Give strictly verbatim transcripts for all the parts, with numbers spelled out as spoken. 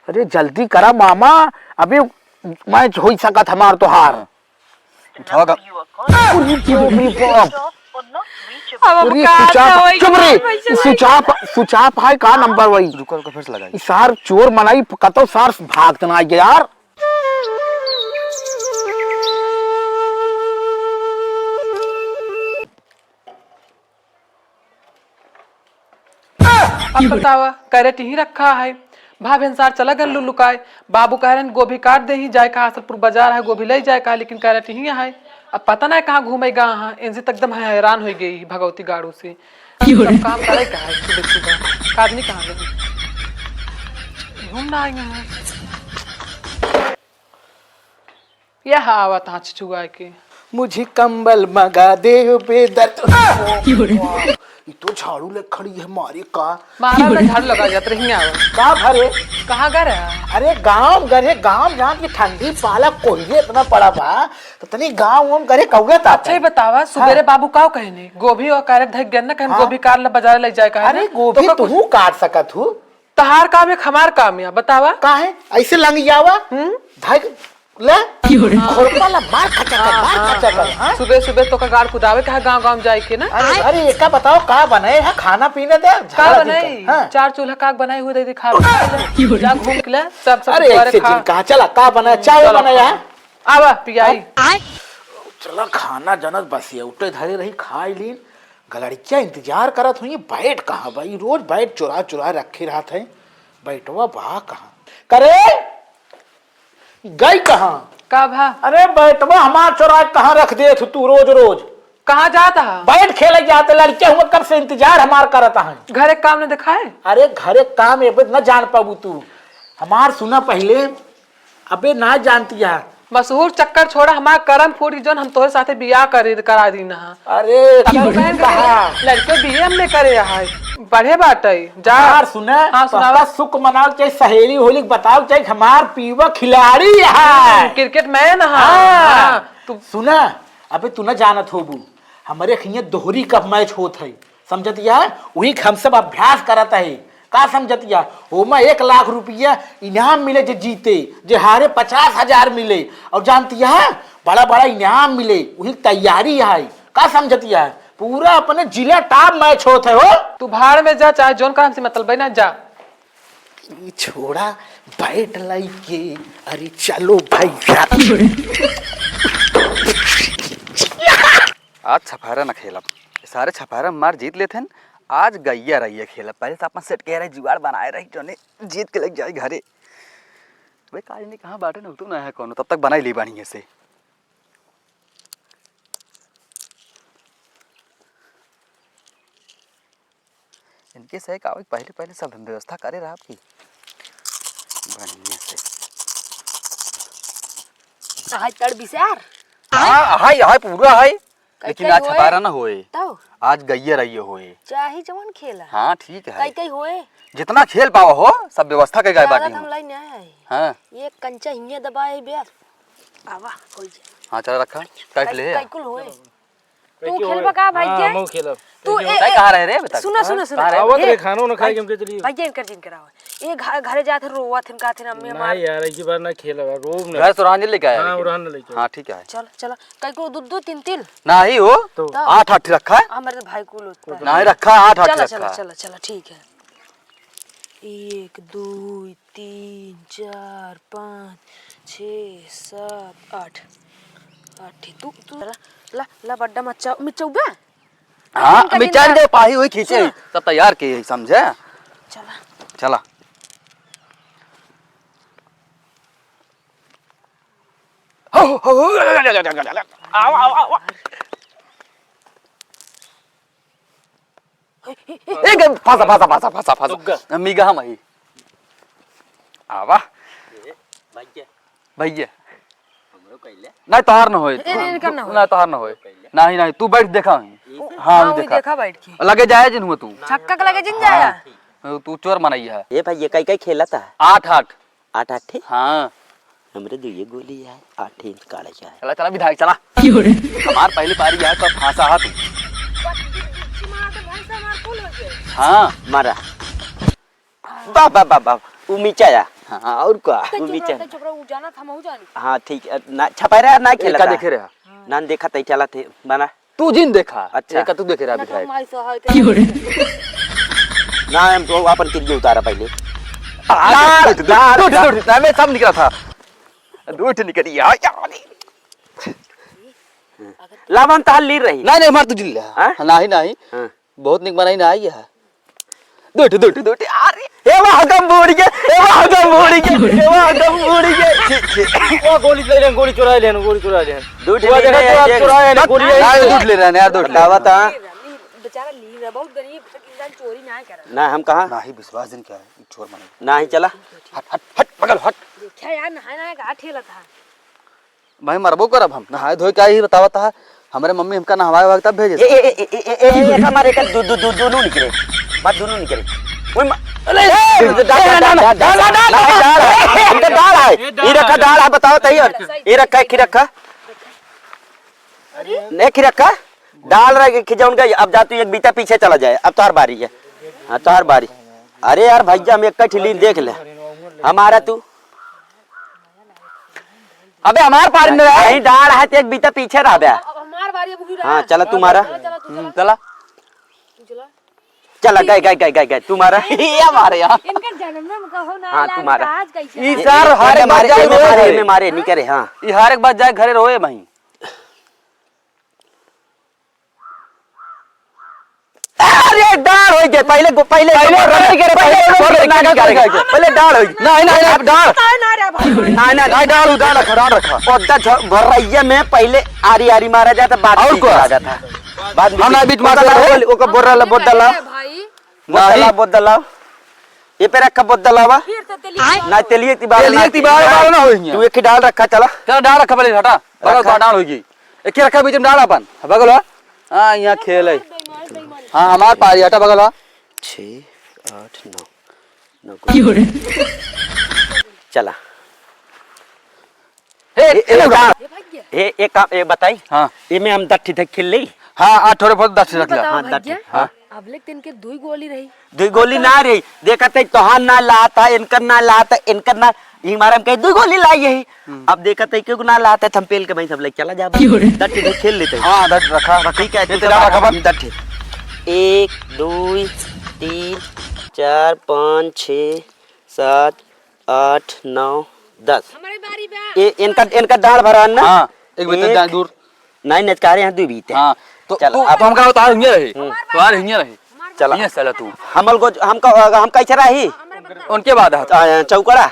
अरे जल्दी करा मामा, अभी मैच होइ सकत हमार तोहार। उठाओ गा। अरे बाप रे बाप। अब हम अरे कहाँ switch off, जाओ, चुप रे। कहाँ पैसा switch off, switch off है का नंबर वही? रुको, रुको, फिर से लगाइए। ई सार चोर मनई कतो सार भागत ना आइगे यार। अब बतावा, कैरेट यहीं रखा है। भा भेनसार चला गन लुलुकाए। बाबू कह रहे हैं, "गोभी काट देही, जाए कहा असलपुर बाजार है, गोभी ले जाए कहा, लेकिन कैरेट यहीं है।" अब पता नहीं कहाँ घूमे गा हाँ, इनसे तो एकदम हैरान होइ गई भगवती गाड़ू से। अब सब काम करे का है सुबह सुबह, का आदमी कहाँ गए? घूमना आएंगे हैं। यह आवत हाँ छुआ के। मुझे कंबल मंगा दे बेदर्द। ई तो झाड़ू ले खड़ी है मारे का। मारा ना झाड़ू लगा जात रही आवा। का भरे? कहाँ गा रहा? अरे गांव गरे, गांव जान की ठंडी पाला कोहिए इतना पड़ा बा, तो तनी गांव उम गरे कौआ ता। अच्छा ही बतावा, सुबेरे हाँ। बाबू का कहने? गोभी और कैरेट धक गन ना कहन हाँ। गोभी काट ला बाजार ले जाए कहा अरे ना? गोभी तो का तू काट सकत हूँ। तहार काम है, हमार काम है, बतावा। काहे? ऐसे लंग जावा? हम्म? धाई ले। की हो रे? खुरपा ला मार खचा कर, हाँ, मार हाँ, खचा कर, हाँ। हाँ? सुबह सुबह तो का गाड़ कुदावे के है गाँव गाँव जाए के ना। अरे, अरे, एका बताओ का बनाए है खाना पीना दे? का झगड़ा बनाई? जिनका, हाँ। चार चूल्हा काक बनाई हुई दे दिखा। की हो रे? जा घूम के ले, सब सब अरे, दुआरे ऐसे खा। जिनका, चला का बनाए? चाय चला बनाए खा। है? आवा, पियाई। आय। चला खाना जनत बस ये उठे धरे रही, खाई लीन। गलड़किया इंतजार करत हुई, बैठ कहाँ बा? ई रोज बैठ चुरा चुरा रखे रहत है। बैठवा बा कहाँ? करे गई कहाँ? का भा? अरे बैठवा हमार चुरा कहाँ रख देत हु तू रोज रोज? कहाँ जात हा? बैठ खेले जात, लड़किया हुआ कब से इंतजार हमार करत है। घरे काम न दिखाए? अरे घरे काम ये न जान पाबू तू। हमार सुना पहिले, अबे ना जानती है। मशहूर चक्कर छोड़ा, हमार करम फूटी जौन हम तोहरे साथे बियाह करे, करा दीन हा। अरे, तब तू बहन कहा? लड़के बीए में करे है, पढ़े बाटे, जा। यार सुने, हाँ, सुनावा। तोहका सुख मनाओ चाहे सहेली होली बताओ चाहे हमार पीवा खिलाड़ी है। हम्म, cricket man हा। हाँ। हाँ, तू सुना, अबे तू ना जानत होबू, हमरे खिया दोहरी कप मैच होत है। समझतिया? वही हम सब अभ्यास करत है। का समझतिया? ओमा एक लाख रुपया इनाम मिले जे जीते, जे हारे पचास हजार मिले। और जानतिया? बड़ा बड़ा इनाम मिले, वही तैयारी है। का समझतिया? पूरा अपने जिला top मैच होत है हो। तू भाड़ में जा, चाहे जौन कर हमसे मतलब है ना, जा। ई छोड़ा बैट लइके, अरे चलो भैया। आज छफारा न खेलब, सारे छफारा मार जीत लेत हन। आज गइया रहिया खेलब, पहले से अपन सेट के रहे, जुगाड़ बनाए रही, जौने जीत के लग जाए घरे। भाई काज नहीं कहाँ बाटे न, तू ना है कौनो, तब तक बनाई ली बढ़िया से। इनके से का होई, पहले पहले सब हम व्यवस्था करे रहब की बढ़िया से। हाय तड़ बिसार। हाँ, हाय, हाय पूरा है। कई लेकिन कई आज होए? छपारा ना होए। तब? आज गइया रहिए होए। चाही जवन खेला। हाँ, ठीक है। कई कई होए? जितना खेल पावा हो, सब व्यवस्था के गए लागत बाटी हम। हम लाई ना है। हाँ। ये कंचा हियाँ दबाए ब्यार। आवा, कोई जे। हाँ, चला रखा। काट कई, ले। कई कुल होए? तू खेलबा का भाई हाँ, के? हमहू खेलब। तू ए, तय ए, कहाँ रहे रे अभी तक? सुना, सुना, सुना। कहाँ रहे? आवत ए, रे, खाना उना खाई के हमके चली। भाई, इनकर जिन करावा। ए, घ-, घरे जात रोवत हन, कहत हन, "अम्मी हमार।" नहीं यार, एक बार ना खेलब, रोब ना। घर से ओरहन लेके आया घर से लेकिन। ओरहन लेके हाँ, आया। ठीक है। चल, चल। कई को दू, दू, तीन, तीन। नहीं हो। तो? आठ, आठ रखा है। हाँ, मेरे तो भाई को लोग तो नहीं रखा है, आठ, आठ चला, रखा चला, है। चला, चला, ठीक है। एक, दो, तीन, चार, पाँच, छः, सात, आठ। आठ ही। तू, तू ला, ला, ला, बड्डा मच्चा, मिच्चौबे? हाँ, कजिन, कजिन मिच्चा का। दे, पाही हुई खींचे, सुन। सब तैयार के, समझे? चला। चला। हो, हो, हो, आओ, आओ, आओ। ए, गे, फंसा, फंसा, फंसा, फंसा, फंसा। रुक गा। मिगा हम आई। आवा। ए, भैया। भैया। हमरो कइले। नहीं, तोहार न होए। ए, ए, इनका ना होए। नहीं, तोहार न होए। कइले। नहीं, नहीं, तू बैठ देखा वहीं। ई से? हाँ, हाँ, वही देखा। देखा बैठ के। लगे जाए जिन हुआ तू। छक्का के लगे जिन जाया। हाँ, तू चोर मनई है। ए भाई, ये कई कई खेलत है? आठ, आठ। आठ आठ ठे? हाँ। हमरे दुइये गोली है, आठ ठे इंच काढ़े के है। चला, चला विधायक, चला। क्यों रे? हमार पहली पारी है, तो फांसा हा तू। हाँ। मारा। बा, बा, बा, बा। उ मिचा या। हाँ, और का? तै चुप रह, तै चुप रह, उ जाना था, हमहू जानी। हाँ, ठीक है, ना, छपैरा ना ए, खेला का था। देखे रहा? ना, देखा तै चला थे, बना। तू जिन देखा। अच्छा। एका तू देखे रहा ना, बिठाए। हमारी सहाय ना, हम तो अपन किरगी उतारा पहले। आ, दाढ़, दो, दो, दाढ़, दो, दो, दाढ़। दो, मैं सब निकला था। दो ठे निकली, आ, या, अरे। लावन तहार लीर रही। नहीं, नहीं, मार तू जिन ले। हाँ? नहीं, नहीं। हाँ। बहुत निक बनाई ना आई है। दुठ, दुठ, दुठ, अरे, ए वाह, गम बूढ़ के, ए वाह, गम बूढ़ के, ए वाह, गम बूढ़ के। छी, छी। वो गोली ले लेन, गोली चुरा लेन, गोली चुरा लेन। दुठ वो ले देखा, लेन, चुरा, ये चुरा लेन, गोली आई। यार, दुठ ले रहे हैं, यार, दुठ ले रहे हैं। बतावा ता। बेचारा लीर है, बहुत गरीब इंसान चोरी ना करे। ना, हम कहाँ? ना ही विश्वास दिन क्या है, चोर माने। ना ही चला। हट, हट, हट, बगल हट। देखा यार, नहाए नहाए का ठेला था। भाई, मरबो करब हम। नहाए धोए के आई बतावत है। हमरे मम्मी हमका नहवाए वहवाए तब भेजे। ए, ए, ए, एका मारे, एका दु-, दु-, दु-, दुनू निकरे। बात दुनू निकरे। ओए मा-, अरे, ए, ए, डाल, ए, डाल, ना, ना, डाल, डाल, डाल, डाल, डाल, डाल, डाल है। इनका डाल है। ये रखा डाल है, बताओ तही। ये रखा है, खी रखा? अरे? नहीं, खी रखा? डाल रहा है कि जौन का, अब जा तू एक बीता पीछे चला जाए, अब तोहार बारी है। हाँ, तोहार बारी। अरे यार भैया, हम एक ठिली देख ले, हमारा तू। अबे हमार पारी में रहे। नहीं, डाल है तो एक बीता पीछे रह बे। अब हमार बारी, अब उही रहा। हाँ, चला तू मारा। चला, चला, तू हम्म, चला। चला। तू चला। चला, गए, गए, गए, गए, गए, तू मारा। ये मारे यार। इनका जन्म में कहो ना, हाँ, तू मारा। आज कैसे ई ना? सर, हर एक बार मारे, जाए इनमें रोए मारे, घरे। इनमें मारे, नहीं करे, हाँ। ई हर एक बार जाए घरे रोए भाई। अरे, डाल होइ गए, पहिले गो-, पहिले पहिले गोबर डाल होइ गए, पहिले पहिले गोबर गोबर डाल डाल होइ गए। गए। पहिले डाल होइ गए। नहीं, नहीं, नहीं, डाल। पता है ना रे भाई। नहीं, नहीं, नहीं, डाल, डाल रखा, डाल रखा। ओद्दा झ-, भर्रैया में पहिले आरी, आरी मारा जाता, बाद और में का? आ जाता। बाद में हम ना बीच मार ओका रहे। बोल, ओका बोरा ला, बोतल ला। भाई। बोतल ला, नहीं। बोतल ला। ये पे रखा बोतल लावा। फिर से तेली नहीं, तेलिए तिबार तेलिए ना। तिबार, बार ना होई हियाँ। तू एक ही डाल रखा, चला। चला, डाल रखा पहिले, हटा। बगल रखा। तो डाल होगी। एक ही रखा बीच में डाल अपन। बगल हो। हाँ, यहाँ खेल है। हाँ, हमार पारी, हटा बगल हो। छः, आठ, नौ। नौ को क्यों रे? चला। हे, ए, ए, ए, उठा। ए, ए, का, ए, बताई? हाँ। एमे हम दस ठे खेल लेई? हाँ, आठ ठोरे पर दस ठे रख ले। बताओ हाँ, भैया, दस ठे। हाँ। अब ले तिनके दुई गोली रही। दुई गोली ना रही। देखत है, तोहार ना लात है, इनकर ना लात है, इनकर ना, ई मारे हम कहे, दुई गोली लाई यही। हम्म। अब देखत है, क्यों ना लात है, तो हम पेल के भाई सब लेके चला जाबा। क्यों रे? दस ठे खेल लेते हैं। हाँ, दस रखा, रखा। ठीक है, ये तू तो सब रखा, रखा। दस ठे। एक, दुई, तीन, चार, पाँच, छः, सात, आठ, नौ, दस। हमारे बारी बा। ए, इनका, इनका डाल भरा ना? हाँ, एक बीते एक। जाए दूर। नहीं, नचकारे हैं, दू बीते। हाँ, तो चल, तू, अब तू हमका उतार हिंगे रहे। हम्म। उतार हिंगे रहे। चला। हिंगे चला तू। हमल को, हमका, हम कैसे रही? उनके बाद है। आ, चौकड़ा।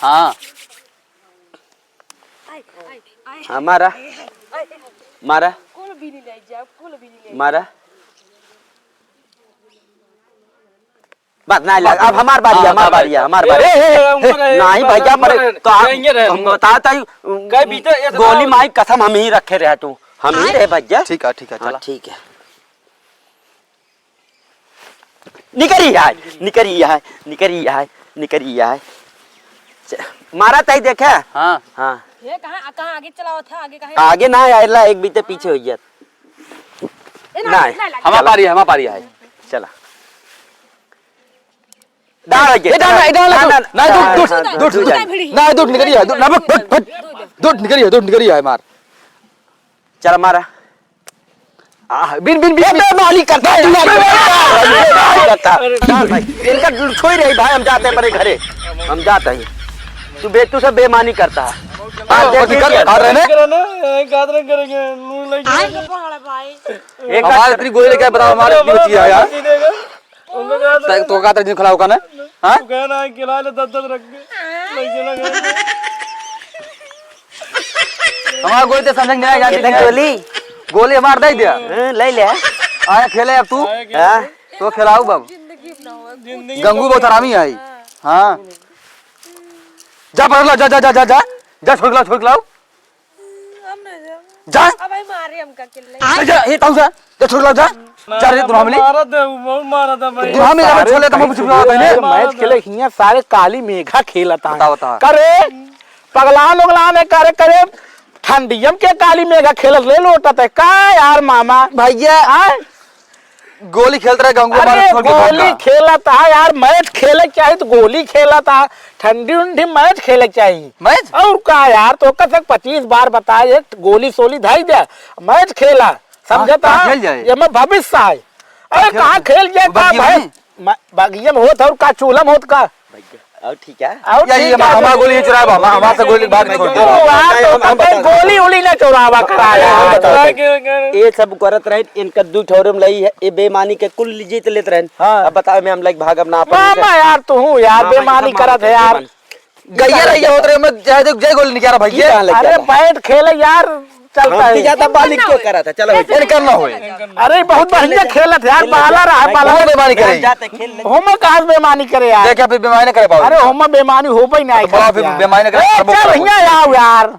हाँ। हमारा। मारा। मारा। बात नहीं लग, अब हमार बारी है, हाँ, हमार बारी है, हमार बारी। ए, ए, ए, ए, नहीं भैया, पर तो आप, हम बताता ही, गोली माई कसम हम ही रखे रहे तू, हम ही रहे भैया। ठीक है, ठीक है, हाँ, चला। ठीक है। निकरी है, निकरी है, निकरी है, निकरी है। च-, मारा तही देखे? हाँ। हाँ। ये कहाँ, कहाँ आगे चलावत है, आगे कहाँ? आगे ना आइला, एक बीते पीछे हो गया। ए, ना, नहीं, ना, ना, हमार चला। पारी है, हमार पारी है। चला। डाल के, ए, डाल, डाल, डाल, ना, ना, ना, ना, दूर, दूर, हाँ, दूर, दूर दूर, जाए। ना, दूर निकरी है, दूर, ना, बट, बट, बट, दूर निकरी है, दूर निकरी है, मार। चला मारा। आह, बिन, बिन, बिन, ए, बिन। बेमानी करता है, बेमानी करता है। डाल भाई, इनका छोड़ रही भाई, हम जाते हैं अपने घरे, हम जाते हैं। तू बे-, तू सब बेमानी करता है। आज देख लीजिए। खा रहे हैं? करेंगे, नून लग गया। एक हमारे इतनी गोली लेके बताओ, हमारे इतनी बची है यार। उनका कहा था, तो कहा था जिन खिलाओ का ना? हाँ? तू कहा ना, खिला ले, दस दस रख के। लग गया, लग गया। हमारा गोली तो समझ में नहीं आया, कितने गोली? गोली हमार दे दिया। हाँ, ले ले। आया खेले अब तू। आया खेले। हाँ। तो खिलाओ बाबू। जिंदगी में ना हो। जिंदगी गंगू में बहुत हरामी है। हाँ। जा पकड़ ला, जा, जा, जा, जा, जा। जा, छोड़ के लाओ, छोड़ के लाओ। हम नहीं जाएंगे। जा। अब भाई मारे हमका अकेले। जा, जा, ये ताऊ जा। जा, छोड़ के लाओ, जा। जा रे, दुल्हा मिली। मारा दे, वो मारा दे भाई। दुल्हा मिली, अबे सारे छोड़ ले, तो हम कहीं कुछ भी बात है, नहीं। मैच खेले हियां सारे काली मेघा खेलता है। बताओ, बताओ। करे, पगलान उगलान है, करे, करे, ठंडियम के काली मेघा खेलत ले लोटत है। का यार मामा? भैया। आए? गोली खेलत रहे, गंगू अरे, मारे छोड़ के भाग गोली गया। खेलत है यार, मैच खेले के चाही तो गोली खेलत है, ठंडी उंडी मैच खेले के चाही। मैच? और का यार, तो कस पच्चीस बार बताए, एक गोली सोली धाई दे, मैच खेला, समझता? का खेल जाए? ये मैं भविष्य है। अरे, खेल कहाँ जाए? खेल जाए, का बगिया भाई? में? म-, बगिया में होत है और का चूल्हा में होत का? और ठीक है। और या, ठीक ये है। हमार गोली चुरावा, हमार, हमार से गोली भाग छोड़ दे। तू आ तो हम, हम कहीं बता गोली उली ना चुरावा करा यार। हम बता दे। ये सब करत रहे, इनका दू ठौरे में लई है, ये बेईमानी के कुल जीत लेत रहे। हाँ। अब बताओ, मैं हम लाइक भाग अपना अपन से। मामा यार, तू हूँ यार, मामा, बेईमानी मामा, करत है यार। बेईमानी। गैया रहिया होत रहे, मैं जाए दे, जाए गोली निकाला भाई, ये ये। कहाँ लग अरे गया? बैट खेले यार, चलता हम है। ज्यादा bowling क्यों करा था? चलो, इनकर ना होए। अरे, बहुत बढ़िया खेलत है यार, खेल ले, बाला रहा है, खेल ले। बाला। बहुत बेईमानी करे। जाते खेल ले। होमा कहाँ से बेईमानी करे यार? देख, अभी बेईमानी करे पाओ। अरे, होमा बेईमानी हो पाई ना तो बड़ा करत फिर यार। बेईमानी करे, ए, सब चल, बड़ा यहाँ आओ यार,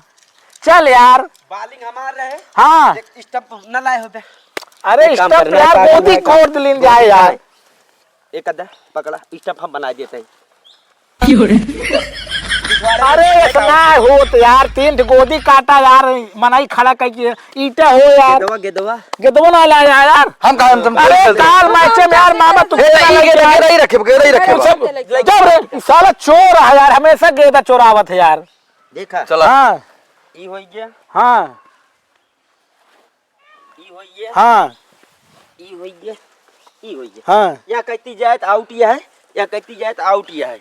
चल यार। Bowling हमार रहे। हाँ। देख, stump न लाए हो बे। अरे, एक काम stump कर, यार, मैं गोदी काटूंगा। कोड़ लेन जाए यार। एक आधा पकड़ा, stump हम बना देते हैं। क्यों रे? अरे, इतना होत यार, तीन ठे गोदी काटा यार, मनई खड़ा कइ के, ईटा हो यार। गेदवा, गेदवा। गेदवा ना लाया यार। हम कहा, हम तुम अरे, खेलते हैं। काल मैच में यार, मामा, तू ए, खेला ये, लग ये, गया। ये, ये रखे, ये रखे, तू सब, जब रे, साला चोर है यार, हमेशा गेदा चोरावत है यार। देखा? चला। हाँ। ई हो गया। हाँ। ई होइए। हाँ। ई होइए। ई होइए। हाँ। या कहती जाए तो out या है, या कहती जाए तो out या है।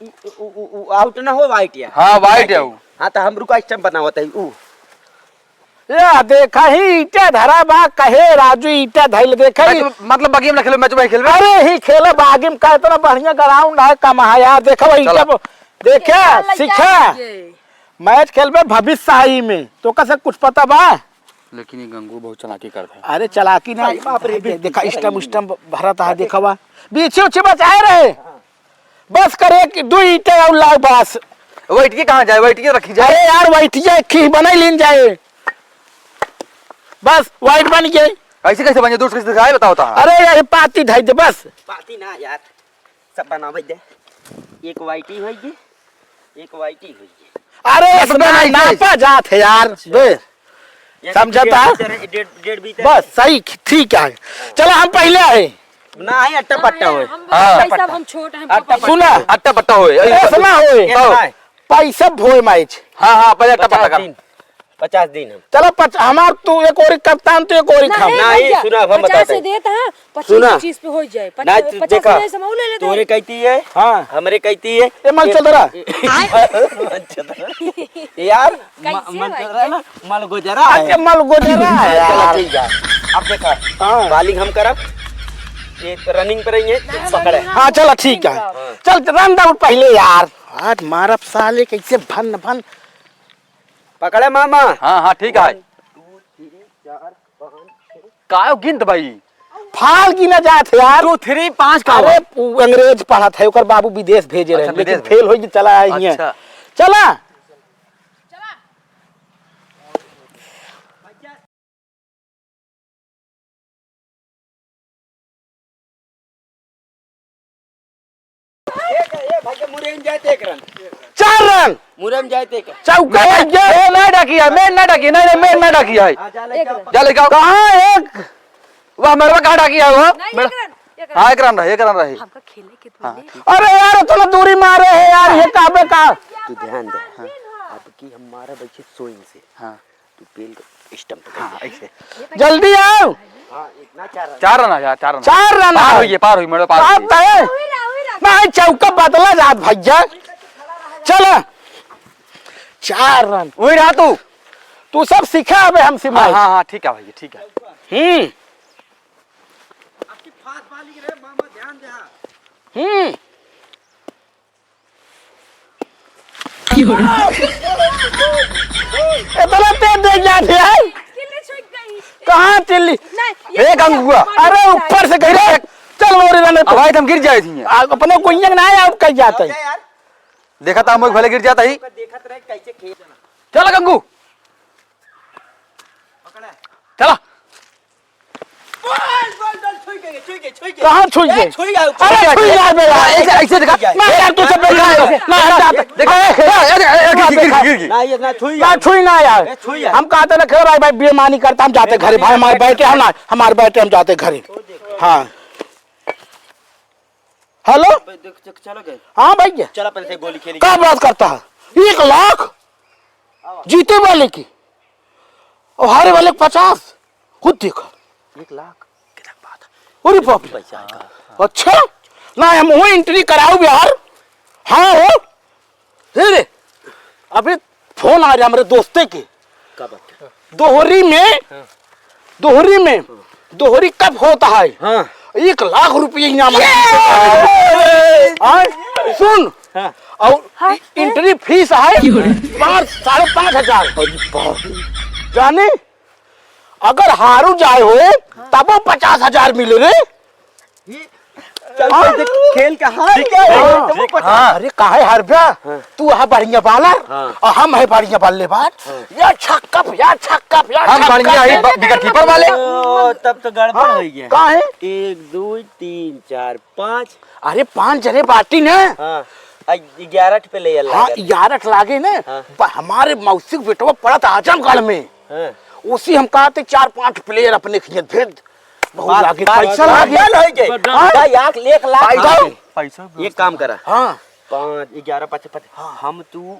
ई, उ, उ, उ, out ना हो, white या। हाँ, white है उ। हाँ, तो हम रुका, stump बनावत है उ। या देखा ही ईटा धरा बा, कहे राजू ईटा धइल, देखा ही। Match, मतलब बगिया में ना खेलबे, match में खेलबे। अरे ही खेला बागी में, का इतना बढ़िया ground है, कम है यार, देखा वही चलो। ईटा ब-, देखा, खेला सीखा। जाए। Match खेलबे भविष्य आई में, तो कैसे कुछ पता बा? लेकिन ये गंगू बहुत चालाकी करत है। अरे चालाकी ना, अरे बाप रे, दे-, देखा, stump, stump भरत है, देखा बा। बीछे उछे बचाए रहे। बस करे कि दू ईंटे और लाओ बस। वैटिया कहाँ जाए? वैटिया रखी जाए। अरे यार, वैटिया खीह बनाई लीन जाए। बस, white बन गए। ऐसे कैसे बन जाए? दूर से कैसे दिखाए, बताओ तो। अरे यार, पाती धई दे बस। पाती ना यार। सब बनावे दे। एक white ही होइए, एक white ही होइए। अरे, बस इसमें बनाई दे। नापा जात है यार। अच्छा। बे, ये समझता? डेढ़ मीटर है, डेढ़, डेढ़ मीटर बस, है। सही, ठीक है। चला, हम पहले आए। ना, है अट्टा पट्टा होए। हम हाँ। पैसा, हम छोट हैं, अट्टा पापा। सुना। अट्टा पट्टा होए। ऐसा ना होए। ये तो ना है। पैसा भोए मैच। हाँ, हाँ, पहले अट्टा पट्टा पचास का। दिन। पचास दिन हम। चलो, पच-, हमार तू एक ओरी कप्तान, तू एक ओरी नहीं, खाम। नहीं, भैया, सुना, हम पचास बताते से हैं। देत हैं, पच्चीस, सुना। पच्चीस पे हो जाए। पच-, ना, तू पचास देखा, में समूह ले लेते तोरे हैं। कहती है, हाँ। हमरे कहती है। ए, मल चोदरा। ए, मल चोदरा। यार, म-, कैसे मल भाई? चोदरा ना, मल गुजरा है। अच्छा, मल गुजरा है चलो, यार। ठीक है। अब देखा, हाँ। Bowling हम करब, ये running पे रहेंगे, नहीं, पकड़े। Running हाँ, चलो, ठीक है। हाँ। चल, run out पहले यार। आज मारब साले कैसे भन भन। पकड़े मामा। हाँ, हाँ, ठीक है। One, two, three, चार, पाँच, छः। कायो गिनत भाई? फाल गिना जात है यार। Two, three, पाँच का अरे, हुआ? उ अंग्रेज पढ़त है, ओकर बाबू विदेश भेजे रहे, अच्छा, लेकिन विदेश fail भेजे। होइके चला आए हियाँ। अच्छा। चला। एक, ए, भाई, मुरे में जाए तो एक run। चार run। मुरे में जाए तो एक run। चौका मैं, लग गया। मैं ना डाकी है, मैं ना डाकी, नहीं, नहीं, मैं ना डाकी है। हाँ, जा ले एक जाओ। Run। जा ले जाओ। कहाँ एक? वह मेरे में कहाँ डाकी है वो? नहीं, मेरा एक run, एक run। हाँ, एक run रहे, एक run रहे। हमका खेले के तो हाँ, नहीं। ठीक। अरे यार, इतना दूरी मारे है यार, ये काबे का? तू ध्यान दे। हाँ। अब की हम मारा बच्चे swing से। हाँ। तू बेल का stump पे हाँ, कैसे? ऐसे। जल्दी आओ। हाँ, इतना चार run। चार run आ यार, चार run। चार run पार आ। होइए, पार होइए, मैडम, पार आप होइए। गए? वही रहा, वही रहा। नहीं, चौका बदला जात भैया। चला। चार run। वही रहा तू। तू सब सीखा अबे हमसे हाँ, माई। हाँ, हाँ, ठीक है भैया, ठीक है। हम्म। आपकी fast bowling रहे, मामा ध्यान दे, हाँ। हम्म। इतना तेज देख जात है। चिल्ली छूट गई। कहाँ चिल्ली? नहीं, हे ये गंगुआ। अरे ऊपर से गिरे। चल मोरी रहने तो। भाई तुम गिर जाए थी। आ, अपने कुइया ना आया, अब कहीं जाता है। देखा था हम भले गिर जाता ही। देखत रहे कैसे खेल। चल गंगू। पकड़ा। चला। बॉल, बॉल, बॉल, छुई गई, छुई गई, छुई गई। कहाँ छुई ए, गई? छुई गई, अरे, छुई गई। छुई गई बे यार। ऐसे, ऐसे दिखा। मैं यार, तू सब बेकार है। ना, हम जाते। देखा, ए, ए, ए, ए, गिर, गिर, गिर, गिर। ना, ये ना छुई ना, गई। छुई ना यार। ए, छुई गई। हम कहते ना, खेल भाई, भाई, बेईमानी करता, हम जाते घरे। भाई, हमारे बैठे हम ना, हमारे बैठे हम जाते घरे। हाँ। हेलो? बे, देख, देख, चला गए। हाँ भैया। चला पहले से गोली खेली। का बात करता है? एक लाख? आवा। जीते वाले की। और हारे वाले की पचास। खुद देखा। एक लाख? कितना बात है? अरे बाप रे। पैसा आएगा। अच्छा? ना, हम वही एंट्री कराओ यार। हाँ हो। हे रे, अबे फोन आ रहा हमरे दोस्ते के। का बात है? दोहरी में, हाँ। दोहरी में, दोहरी कप होता है। हाँ। एक लाख रुपये इनाम है। ये! हाँ, सुन। हाँ। और हाँ। इ-, एंट्री फीस है पाँच, साढ़े पाँच हजार। अरे बाप रे। जाने? अगर हारू जाए हो, हाँ। तबो पचास हजार मिले रे। ये चल हाँ। देख, खेल का हार ठीक है। गया है, हाँ। तबो पचास। हाँ। अरे काहे हार बा? हाँ। तू है बढ़िया बॉलर हाँ। और हम है बढ़िया बल्लेबाज। हाँ। या छक्का, या छक्का, या हम छक्का। बढ़िया ही ब-, विकेट कीपर वाले। ओ, तब तो गड़बड़ हाँ, हो गया। काहे? एक, दो, तीन, चार, पाँच। अरे पाँच जने बाटी ने। हाँ। आ, ग्यारह पे ले हाँ, लागे। ग्यारह लागे ने। हाँ। ब-, हमारे मौसी के बेटवा पड़त आजमगढ़ में। हाँ। उसी हम कहते चार पांच प्लेयर अपने खियत भेद। बहुत बात, लागे, बात, पैसा बात लागे। डबल हो गए। हाँ? का याक एक लाख पैसा? लागे। पैसा एक काम करा। हाँ। पाँच, ग्यारह, पाँच, पाँच। हाँ। हम तू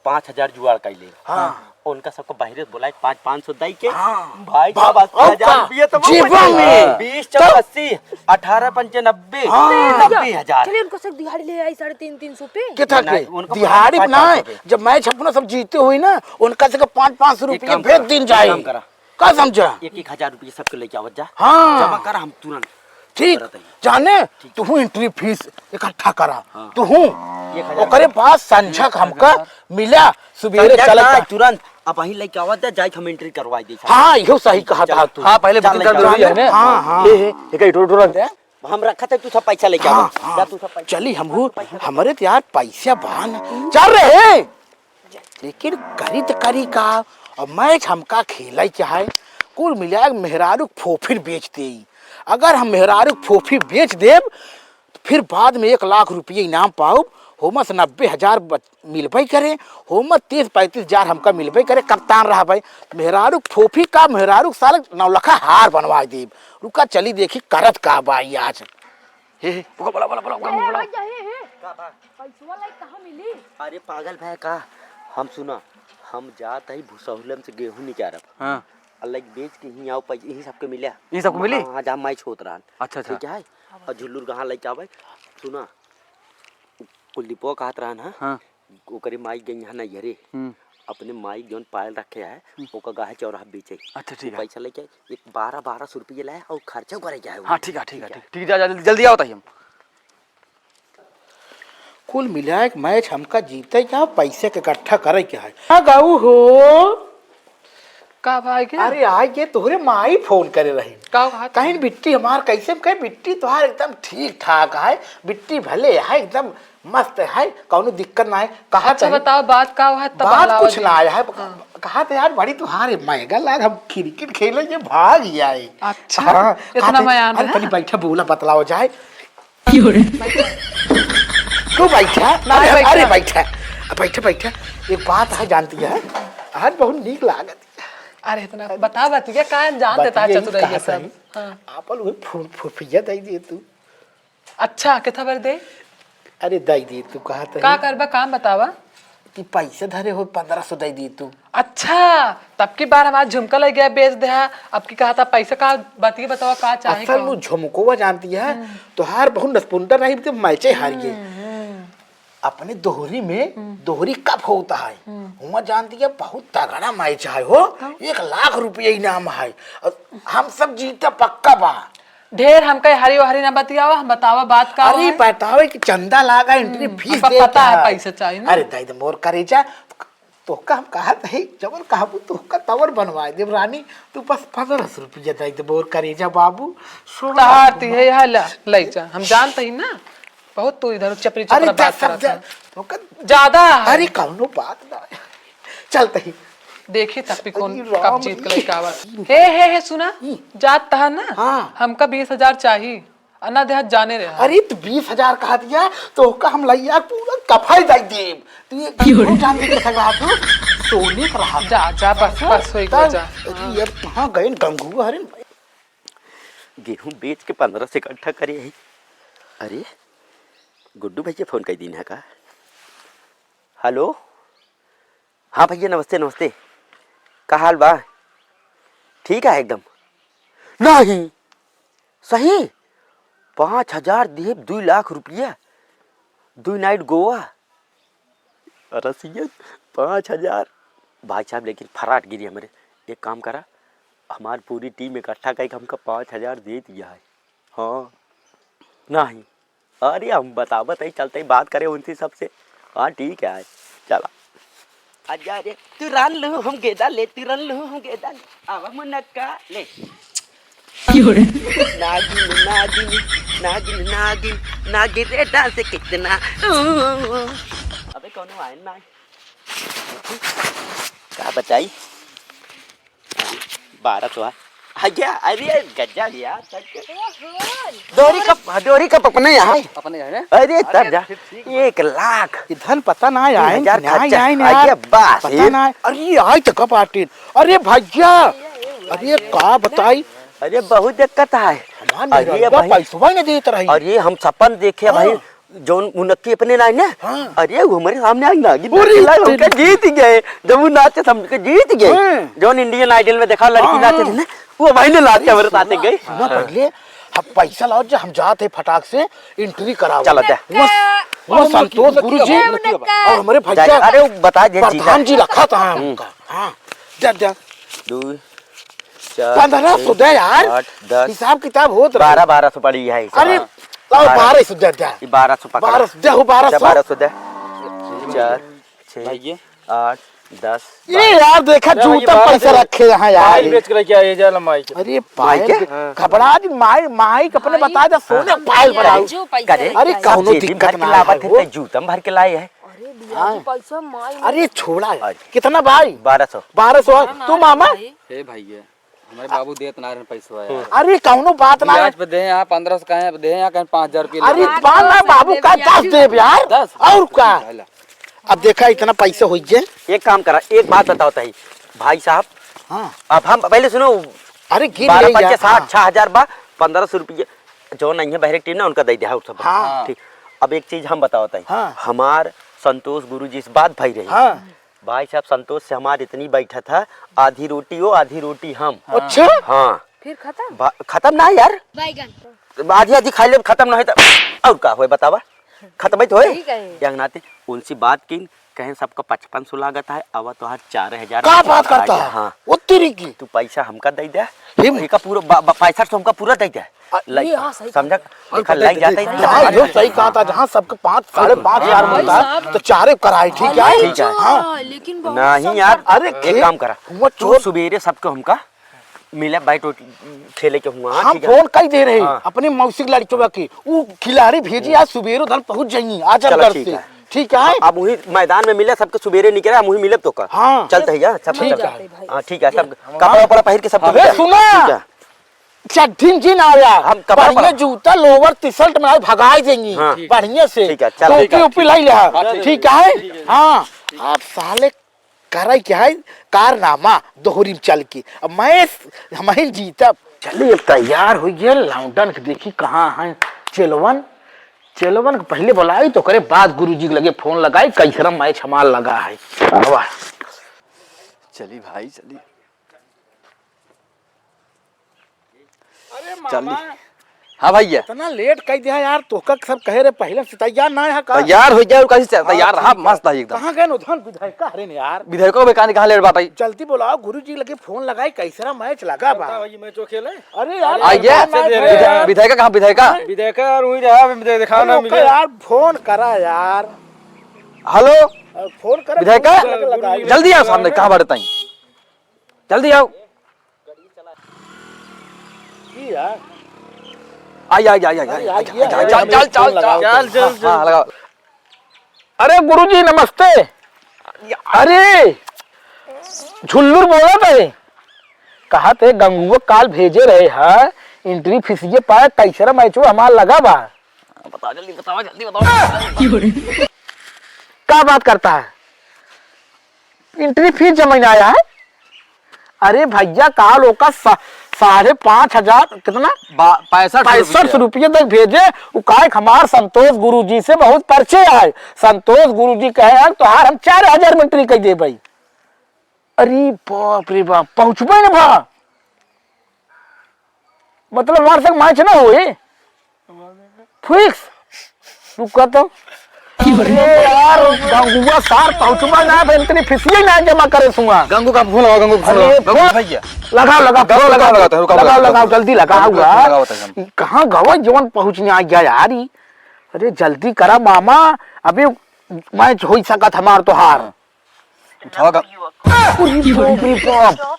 पाँच हजार जुगाड़ कर ले। हाँ। उनका सबको बाहरे बोला, पाँच, पाँच सौ दई के। हाँ। भाई बा-, साहब, अस्सी हजार रुपये तो जीवन में। बीस चौक अस्सी, अठारह पंचे नब्बे, हाँ। नब्बे हजार। चलिए उनको सब दिहाड़ी ले आई साढ़े तीन, तीन सौ पे। कितना नहीं, के? उनको दिहाड़ी पाँच, पाँच ना सौ है। रुपये। जब मैच अपना सब जीते हुए ना, उनका से पाँच, पाँच सौ एक रुपये काम भेज करा, दिन एक जाए। काम करा। का समझा? एक, एक हजार रुपये सबके लेके आवत जा। हाँ। जमा करा, हम तुरंत ठीक, करत हई। जाने, ठीक। तुहू एंट्री फीस इकट्ठा करा। हाँ। तुहू। एक हजार। ओकरे बाद संझक हमका मिला, सुबेरे संझक चलत ना, जा। तुरंत। अब वहीं लेके आवत जा, जाए हम एंट्री करवाई दे। हाँ, इहो सही कहा चल। था तू। हाँ, पहले चल, बुकिंग कर चल। दो, है ना? हाँ, हाँ। ए, ए, एक इटो, इटो रख दे। हम रखत है, तू सब पैसा लेके हाँ, आवा। हाँ। जा, तू सब पैसा चली, हमहू, हमरे तो यार पैसा बा न। चल रहे। लेकिन करी त करी का? अब मैच हमका खेले के है, कुल मिला के मेहरारू के फोफिर बेच देई। अगर हम मेहरारू के फोफिर बेच देब, तो फिर बाद में एक लाख रुपये इनाम पाउब, होमा से नब्बे हजार बच-, मिलबे करे, होमा तीस पैंतीस हजार हमका मिलबे करे, कप्तान रहबे। मेहरारू के फोफिर का, मेहरारू के साले नौलखा हार बनवा देब। रुका, चली देखी करत का बा ई आज। हे, हे, बोला, बोला, बोला, बोला, बोला, बोला। ए, भैया, हे, हे। का बा? पैसवा लाई कहाँ मिली? अरे पागल भाई का? हम सुना, हम जात हई भुसौलम से गेहूं निकारब। हाँ। और लाइक बेच के ही आओ पैसे, यही सबके मिले। यही सबके मिली? हाँ, हाँ, जहाँ मैच होत रहन। अच्छा, अच्छा। ठीक है? और झुल्लुर कहाँ लेके आवे? सुना, कुलदीपवा कहत रहन, हाँ? हाँ। ओकरे माई गई है नैहरे। हम्म। अपने माई जौन पायल रखे है, हम्म। ओकर गाहे चौराहा बेचे। अच्छा, ठीक है। पैसा लेके एक बारह, बारह सौ रुपये लाए और खर्चा करे के है। हाँ, ठीक है, ठीक है, ठीक है। ठीक, ठीक, जा, जा, जल्दी, जल्दी आओ ताई हम। कुल मिला के मैच हमका जीते के, पैसे के इकट्ठा करे के है। का गाऊ हो? का भाई के? अरे, आए के तोहरे माई फोन करे रही। का बात? कहीं बिट्टी हमार कैसे? हम कहे, "बिट्टी तोहार एकदम ठीक ठाक है, बिट्टी भले है, एकदम मस्त है, कौनो दिक्कत ना है।" कहा अच्छा, तनी बताओ, बात का हुआ है, तब बात बहलावा कुछ जी। ना आया है। हाँ। कहा था, "यार, बड़ी तोहार मैगा लाग, हम क्रिकेट खेले के भाग ही आए।" अच्छा, हाँ, इतना कहा थे, मयान "अरे, है?" तनी बैठा, बोला, बतलाओ जाए।" क्यों रे? तू बैठा। ना, अरे, बैठा। अरे, बैठा। बैठा, बैठा। एक बात है, जानती है? आज बहुत नीक लागत। अरे, इतना बता, बतिया का जान देता है बतिया चतुरैया कहा सब। सही? हाँ। आपन वो फु-, फुफिया दे दिए तू। अच्छा, कितना बार दे? अरे, दे दिए तू, कहा था का ही? करबा, काम बतावा। कि पैसे धरे हो, पन्द्रह सौ दे दी तू। अच्छा, तब की बार हमारा झुमका लग गया, बेच दे है। अब की कहा था पैसा का, बतिया बतावा का चाहे असल का? वो झुमकोवा जानती है, हम्म। तोहार बहुत नसपुंडा रही, तो मैचे हार गए। हम्म, हम्म। अपने दोहरी में, हम्म। दोहरी कप होता है, हम्म। हुआ जानती है, बहुत तगड़ा मैच है हो, हाँ। एक लाख रुपये इनाम है। और हम सब जीता पक्का बा। ढेर हमका हरी हरी ना बतियावा, हम बतावा बात का अरे है? बतावे कि चंदा लागा, एंट्री हम्म, फीस हमका देता पता है है। पैसा चाहिए ना। अरे दे दे मोर करेजा, तोहका हम कहत है, जवन कहबू तोहका तवर बनवाए देब रानी, तू बस पन्द्रह सौ रुपया दे दे मोर करेजा बाबू। सोना तहार ती है, यहाँ ला, ले जा, हम जानते ही ना, बहुत तू इधर चपरी अरे चपरा जा बात सब करत जा, है। तोहका ज्यादा है। अरे कौनो बात ना है, चलते ही। देखी तब भी कौन अरे राम कब जीत के रे। लइका आवा। हे, हे, हे, सुना, हम्म। जात तहा ना, हाँ। हमका बीस हजार चाही, अन्ना देहात जाने रहे। अरे, तो बीस हजार कहा दिया, तो ओका हम लइया पूरा कफाई दाई देब। तू ये क्यों रे? क्यों जान के रखा रहा तू? सोने का रहा। जा, जा, बस, बस, होई गया, तब जा। अरे, यार, कहाँ गए गंगू हरिन? गेहूं बेच के पन्द्रह सौ इकट्ठा करे ही। अरे, गुड्डू भैया फोन कइ दीन है का? हेलो, हाँ भैया, नमस्ते, नमस्ते। का हाल बा? ठीक है एकदम। नहीं, सही? पाँच हजार देब, दुई लाख रुपया, दुई नाइट गोवा। रसियन, पाँच हजार। भाई साहब, लेकिन फराट गिरी हमरे। एक काम करा, हमार पूरी टीम इकट्ठा कइके हमका पाँच हजार दे दिया है। हाँ, नहीं, अरे हम बतावत ही, चलते ही बात करे उनसे सबसे। हाँ, ठीक है, चला। आजा रे, तू रन लू, हम गेदा ले, तू रन लू, हम गेदा ले। आवा मुनक्का, ले। क्यों रे? नागिन, नागिन, नागिन, नागिन, नागिन रे डांस कितना। अबे कौनो आयन ना। का बताई? बारह सौ है। अरे, अरे, गजब यार, सच के। ओहो। दोहरी कप, दोहरी कप अपने यहाँ। अपने यहाँ है? अरे, अरे, तब जा। फिर ठीक बा। एक लाख। ई धन पता ना आए, तीन हजार ना खर्चा। आए यार। अरे, बस, पता ये ना आए। अरे, आए तो कब आटिन? अरे, भैया, अरे, का बताई? अरे, बहुत दिक्कत है। हमार अरे, मेहररुआ भाई। पैसवा ही ना देत रही। अरे, हम सपन देखे, भाई, हाँ। जौन मुनक्की अपने नाई ना, हाँ। अरे, वो हमरे सामने आई नागिन अरे, नाचे लाई, हमके तेरी। जीत गए। जब वो नाचे, हम के जीत गए। हाँ। जौन Indian Idol में देखा, लड़की हाँ, नाचे हाँ। थी ना, वो वही ने नाचे अरे, हमरे साथे सुना, गए। सुना पहले, हम पैसा लाओ, जो हम जात है फटाक से entry कराओ। चलो, जा। वो, वो संतोष गुरु जी और हमरे भैया अरे, वो बता दे, प्रधान जी रखा था हम्म। हमका। हाँ, जा, जा। दो, चार, पन्द्रह सौ छह, दे यार। आठ, दस, हिसाब किताब होत रहे। बारह, बारह सौ पड़ी है हिसाब। अरे, लाओ, बारह। बारह सौ दे, दे। ये बारह सौ पकड़ा। बारह सौ दे, हो बारह सौ। बारह सौ दे। चार, छः, भैया। आठ, दस, ये बारह। यार, देखा, अरे, ये जूता बारह पैसा सौ। रखे यहाँ यार। पायल बेच के लेके आए, जा लम्बाई के। अरे, माई पायल के? के-, हाँ। घबरा जी, माई, माई के अपने माई, बता दे, सोने हाँ। पायल बनाओ। जो पैसा करे? रखे अरे, हैं। कौनो सब जेबी दिक्कत भर के ना लावत है, है, वो। ते जूतम भर के लाए है। अरे, बियाह हाँ। के पैसा माई अरे, छोड़ा है। अरे। कितना भाई? बारह सौ। बारह सौ है। ना, तू ना, मामा? भाई। हे भैया, हमारे बाबू देत ना रहे पैसवा यार। अरे, कौनो बात ना ब्याज है। पे दे, यहाँ पन्द्रह सौ कहें, दे, यहाँ कहें पाँच हजार रुपये अरे, ले। पाँच ना, बाबू का दस देब यार। दस? और का? चला। अब देखा, इतना पैसा हो जाए। एक काम करा, एक बात बताओ ताई, भाई साहब। हाँ। अब हम पहले सुनो, अरे, गिन बारह ले पच्चे यार। साठ, हाँ। छह हजार बा, पन्द्रह सौ रुपये, जो नहीं है बहरे टीम ना, उनका दे दे, हाँ, सब। हाँ। ठीक। अब एक चीज हम बताओ ताई, हाँ। हमार संतोष गुरु जी से बात भई रही। हाँ। भाई साहब, संतोष से हमार इतनी बैठत है, आधी रोटी वो, आधी रोटी हम। अच्छा? हाँ। फिर खत्म? भा-, खत्म ना यार। बैगन। आधी आधी खाई लेब, खत्म ना होई त और का होई बतावा? खत्म ही तो होई। ठीक है। यंग नाते उनसे बात की, कहें सबका पचपन सौ लागत है, अब तोहार चार हजार का बात करता है? हाँ। वो तेरी की। तू पैसा हमका दे दे। हिम। एका पूरा बा-, बा-, पैंसठ सौ हमका पूरा दे दे। आ, ले, ये हाँ, सही समझा? कहा। देखा, और लग जाता है। हाँ, यो सही कहा था, जहाँ सबके पाँच, साढ़े पाँच हजार भाई मिलता है, साहब। तो चारे कराए, ठीक है? हाँ, ठीक है। हाँ। लेकिन बहुत नहीं सब यार, अरे एक खेल, काम करा, वो तू चोर सुबेरे सबके हमका मिले, बैट उट खेले के हुआ, हाँ, हम ठीक है? फोन कई दे रहे, हाँ। अपने मौसी के लड़कवा के, वो खिलाड़ी भेजी, आज सुबेरे उधर पहुँच जाइए, आजमगढ़ चलो, ठीक से। है। ठीक है? अब वही मैदान में मिले, सबके सुबेरे निकले, हम वही मिलब तो का? हाँ। चलते हैं यार, सब ठीक चलते है। हैं। हाँ, ठीक है, सब हाँ। कपड़ा उपड़ा पहिर के सब अबे चलते हैं। सुना। ठीक है। चड्ढी में जी ना आया। हम कपड़ा बढ़िया पहन- जूता, लोवर, टी-शर्ट में आज भगाई देंगी। हाँ। बढ़िया से। ठीक है, चल, टोपी ठीक है, ओपी ठीक लाई है। लिहा। हाँ, ठीक है। ठीक है? हाँ। आप साले करे क्या है? कारनामा दोहरी में चल के। अब मैं, हम ही जीतब। चलिए, अब तैयार हो गया। लौंडन के देखी कहाँ है चेलवन। चेलवन के पहले बुलाई तो करे बाद गुरुजी के लगे फोन लगाई, कैसरा मैच हमार लगा है। वाह। चली भाई, चली। अरे चल। मामा, हाँ भैया। इतना लेट कई दिया यार, तोहका सब कहे रहे पहले से तैयार ना है का? तैयार हो गया, कैसे से-, तैयार हाँ, रहा, ठीक है। मस्त है एकदम। कहाँ गए उधर विधायक? अरे ने यार। विधायक को बेकार कहाँ लेट बात आई? जल्दी बुलाओ, गुरुजी लगे फोन लगाई, कैसरा मैच लगा बा? ये मैच खेले? अरे यार, आइए। विधायक, विधायक कहाँ, विधायक? विधायक यार वही रहा, विधायक दिखा ना मिले। यार फोन करा यार। हेलो। फोन करा, विधायक, गुरुजी लगे लगाई। जल्दी आओ सामने, कहाँ बाटे ताई? जल्दी आओ। की यार? आई, आई, आई, आई, अरे, आई, आई, आई, आई, आई, चल, चल, चल, चल, चल, चल, हाँ, चल। हाँ, लगाओ। अरे गुरुजी नमस्ते। अरे झुल्लुर बोलत है। कहा थे गंगुआ काल भेजे रहे है, entry fees ये पाए, कैसरा मैचवा हमार लगा बा। बताओ जल्दी, बताओ जल्दी, बताओ। का बात करता है? Entry fees जमा ना आया है? अरे भैया, काल ओका सा-, साढ़े पाँच हजार कितना? बा-, पैंसठ सौ रुपया। पैंसठ सौ रुपया तक भेजे। उ काहे कि हमार संतोष गुरुजी से बहुत परिचय आए। संतोष गुरुजी कहे, "यार, तोहार हम चार हजार में entry कर देबे।" अरे बाप रे बाप, पहुँचबे न भा। मतलब हमार संग match ना होई। Fix। रुका तो। अरे यार, गंगुआ सार पहुँचबा ना, फिर इतनी फीसिये ना जमा करे सुआ। गंगू का फोन लगाओ, गंगू का फोन अरे लगाओ। गंगू फोन भैया। लगाओ, लगाओ, गंगू लगाओ, लगाओ, लगाओ, लगाओ, रुका, रुका, रुका। गंगू का फोन लगाओ, गंगू का फोन लगाओ, तब हम। कहाँ गवा जवन पहुँच नहीं आ गया यार ई? अरे जल्दी करा मामा, अभी match हो सकत हमार तोहार। उठाओ गा- अरे बाप रे बाप।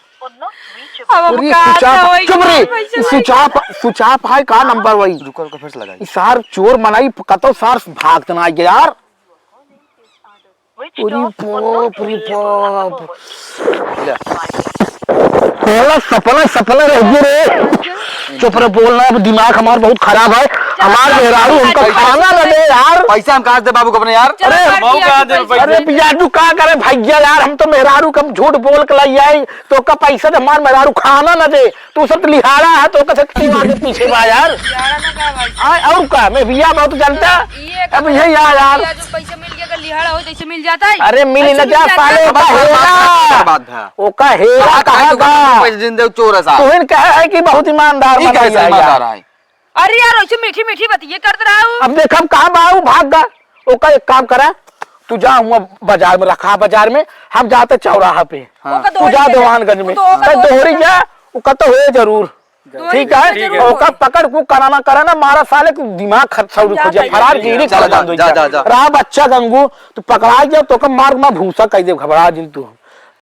अब हम अरे का switch off, होई चुप रे। भैया, switch off, switch off है का number वही? रुको, रुको, फिर से लगाई। ई सार चोर मनई कतो सार भागत ना आइगे यार। अरे बाप रे बाप। ले। बोला सपना, सपना रह गयो रे। चुप रे, बोलना, अब दिमाग हमार बहुत खराब है। हमार मेहरारू हमका पैसा खाना ना दे यार। पैसा हम कहाँ से दे बाबू को अपने यार? चलो, अरे, काट दिया मौका तू दे पैसा। अरे, पियाजू का करे भैया यार, हम तो मेहरारू कम झूठ बोल के लाई आई, तो का पैसा दे, हमार मेहरारू खाना ना दे, तू सब लिहाड़ा है, तो का से तीन आगे पीछे बा यार। लिहाड़ा ना का भाई? हाँ, और का, मैं भैया बहुत जानता। ये अब ये यार, यार। पियाजू पैसा मिल गया, अगर लिहाड़ा हो, जैसे मिल जाता है। अरे, मिल अच्छा, न मिल जा, जाता है। साले, ओका हेरा। बात है। ओका हेरा कहाँ कहा का बा? पैसे जिंदे चोर है साहब। तुहिन कहे है कि बहुत ईमानदार ई मनई कैसे है ईमानदार यार। है? अरे यार, ऐसे मीठी मीठी बतिये करत रहा हूँ। अब देख, हम कहाँ बा, ऊ भाग गा। ओका एक काम करा, तू जा हुआ बाजार में, रखा बाजार में, हम जाते चौराहा पे। हाँ। ओका तू दोहरी जा के जा। दीवानगंज में। तो ओका तो दोहरी दोहरी जा, ओका तो होए जरूर। दोहरी ठीक है? जरूर ओका होए। पकड़, को कराना, कराना, मारा साले को दिमाग खर्चा उड़ खोजिया, फरार गिरी चला, खराब जा, हो जा, जा, जा। रहा बच्चा गंगू, तू पकड़ा गया, तो ओका मार, मार भूसा कह दे, घबरा जिन तू।